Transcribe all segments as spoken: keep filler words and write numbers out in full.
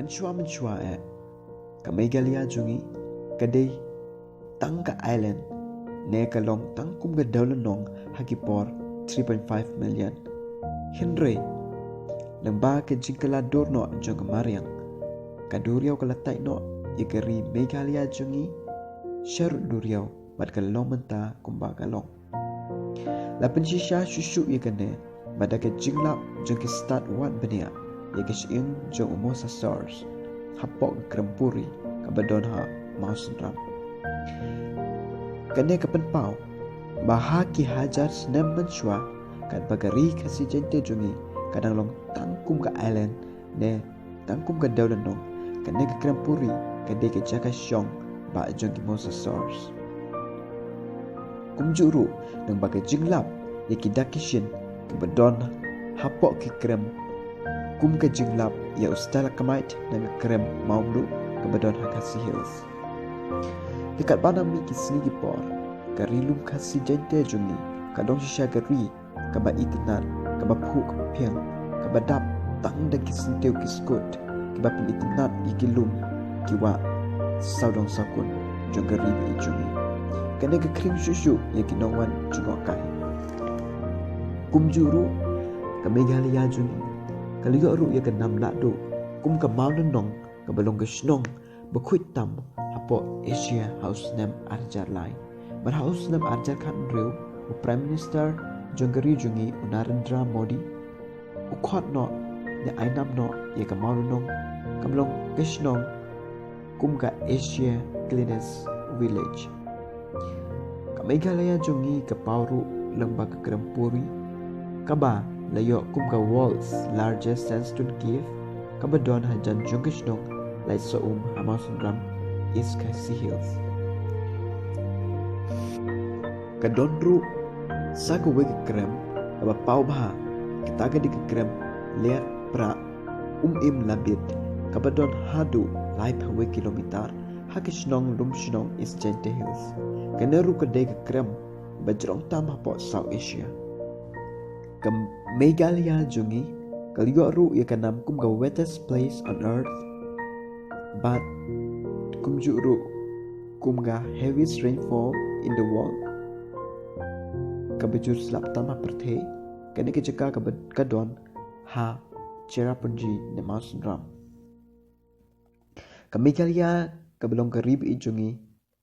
Mynshuwa mynshuwa eh, ka Meghalaya jong ngi ka dei tang ka island, ne ka long tang kum ka dewlynnong ha ki por three point five million. Hynrei lyngba ka jingkylla dur noh jong ka mariang, ka duriaw ka la tait noh ïa ka ri Meghalaya jong ngi sharud duriaw, bad ka long mynta kumba ka long. La pynshisha shuh shuh ïa kane bad da ka jinglap jong ki stad wad bniah ïa ka shyieng jong u mosasaurus hapoh ka krem puri kaba don ha Mawsynram. Kane ka pynpaw ba ha ki hajar snem mynshuwa, katba ka ri Khasi Jaiñtia jong ngi ka dang long tang kum ka island, ne tang kum ka dewlynnong, kane ka krem puri ka dei ka jaka shong ba jong ki mosasaurus. Kumjuh ruh, nang ba ka jinglap ïa ki dak ki shin kaba don hapoh ki krem, kum ka jinglap ïa u stalagmite na ka krem mawmluh kaba don ha Khasi Hills. Te katba nang mih ki sngi ki por, ka ri lum Khasi Jaiñtia jong ngi ka long shisha ka ri kaba itynnad, kaba phuh, kaba phiang, kaba dap tang da ki syntiew ki skud kiba pynitynnad ïa ki lum ki wah sawdong sawkun jong ka ri ba ïeit jong ngi. Kane ka khring shuh shuh ïa ki nongwan jngohkai. Kumjuh ruh, ka Meghalaya jong ngi ka la ïoh ruh ïa ka nam lahduh kum ka mawlynnong kaba long ka shnong ba khuid tam hapoh Asia ha u snem arhajar lai. Bad ha u snem arhajar khathynriew, u Prime Minister jong ka ri jong ngi, u Narendra Modi, u khot noh, ne ai nam noh ïa ka mawlynnong kaba long ka shnong kum ka Asia Cleanest Village. Ka Meghalaya jong ngi ka paw ruh lyngba ka krem puri kaba la ïoh kum ka world's largest sandstone cave, kaba don hajan jong ka shnong Laitsohum ha Mawsynram, East Khasi Hills. Ka don ruh sa kawei ka krem kaba paw bha, kata ka dei ka krem Liat Prah Um Im Labit, kaba don haduh laiphew kilometer ha ka shnong Lumshnong, East Jaiñtia Hills. Kane ruh ka dei ka krem ba jrong tam hapoh South Asia. Ka Meghalaya jong ngi ka la ïoh ruh ïa ka nam kum ka wettest place on earth, bad kumjuh ruh kum ka heaviest rainfall in the world, kaba jur slap tam ha pyrthei. Kane ka jaka kaba ka don ha Cherrapunji ne Mawsynram. Ka Meghalaya kaba long ka ri ba ïeit jong ngi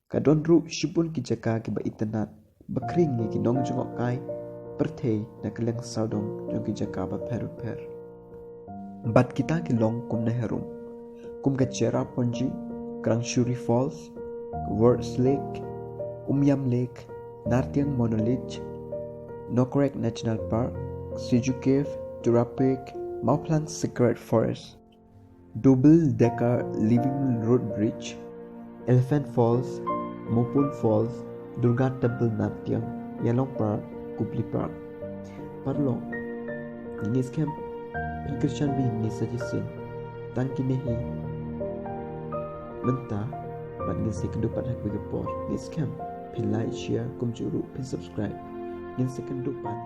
ka don ruh shibun ki jaka kiba itynnad ba khring ïa ki nongjngohkai pyrthei na ka liang sawdong jong ki jaka bapher bapher. Bad kita ki long kumne harum, kum ka Cherrapunji, Krangshuri Falls, Worts Lake, Umiam Lake, Nartiang Monolith, Nokrek National Park, Sijuh Cave, Tura Peak, Mawphlang Sacred Forest, Double Decker Living Root Bridge, Elephant Falls, Mopun Falls, Durga Temple Nartiang, Yalong Park, Kubli Park. Paralok, ngi ngeit skhem phin kyrshan bha ïa kine ki suggestion. Tang kine hi mynta, bad ngin sa ïakynduh pat ha kawei ka por. Ngeit skhem phin like, share, kumjuh ruh phin subscribe. Ngin sa ïakynduh pat.